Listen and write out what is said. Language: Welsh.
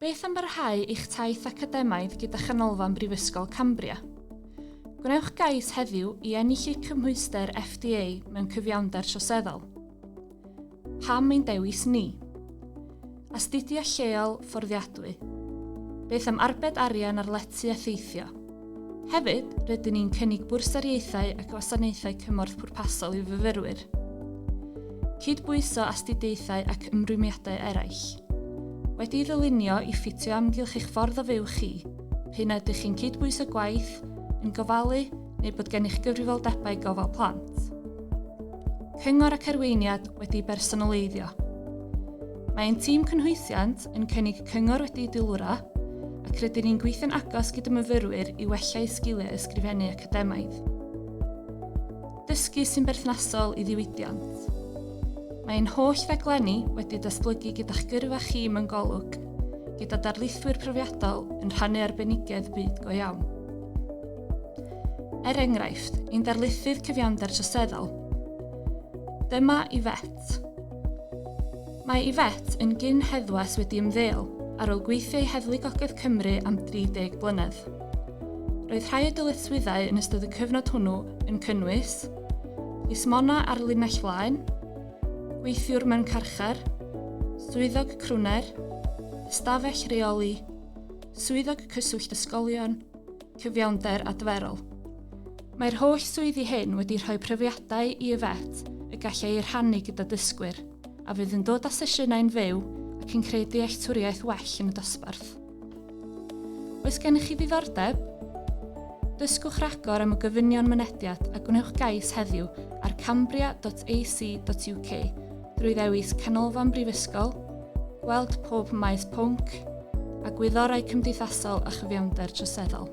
Beth am barhau eich taith academaidd gyda Chanolfan Brifysgol Cambria? Gwnewch gais heddiw i ennill eich cymhwyster FDA mewn cyfiawnder troseddol. Pam ein dewis ni? Astudio lleol, fforddiadwy. Beth am arbed arian ar lety a theithio? Hefyd, rydyn ni'n cynnig bwrsariaethau a gwasanaethau cymorth pwrpasol i fyfyrwyr. Cydbwyso astudiaethau ac ymrwymiadau eraill. Wedi'i ddylunio i ffitio amgylch eich ffordd o fyw chi, p'un a ydych chi'n cydbwyso gwaith, yn gofalu, neu bod gennych gyfrifoldebau gofal plant. Cyngor ac arweiniad wedi'i bersonoleiddio. Mae ein tîm cynhwysiant yn cynnig cyngor wedi'i deilwra, ac rydyn ni'n gweithio'n agos gyda myfyrwyr i wella eu sgiliau ysgrifennu academaidd. Dysgu sy'n berthnasol i ddiwydiant. Mae ein holl raglenni wedi datblygu gyda'ch gyrfa chi mewn golwg, gyda darlithwyr profiadol yn rhannu arbenigedd byd go iawn. Er enghraifft, ein darlithydd cyfiawnder troseddol. Dyma Yvette. Mae Yvette yn gyn heddwas wedi ymddeol ar ôl gweithio i Heddlu Gogledd Cymru am 30 blynedd. Roedd rhai o'i dyletswyddau yn ystod y cyfnod hwnnw yn cynnwys plismona ar linell flaen, gweithiwr mewn carchar, swyddog crwner, ystafell reoli, swyddog cyswllt ysgolion, cyfiawnder adferol. Mae'r holl swyddi hyn wedi rhoi profiadau i Yvette y gallai eu rhannu gyda dysgwyr, a fydd yn dod â sesiynau'n fyw ac yn creu dealltwriaeth well yn y dosbarth. Oes gennych chi ddiddordeb? Dysgwch ragor am y gofynion mynediad a gwnewch gais heddiw ar cambria.ac.uk drwy ddewis Canolfan Brifysgol, Gweld pob maes pwnc, a Gwyddorau Cymdeithasol a Chyfiawnder Troseddol.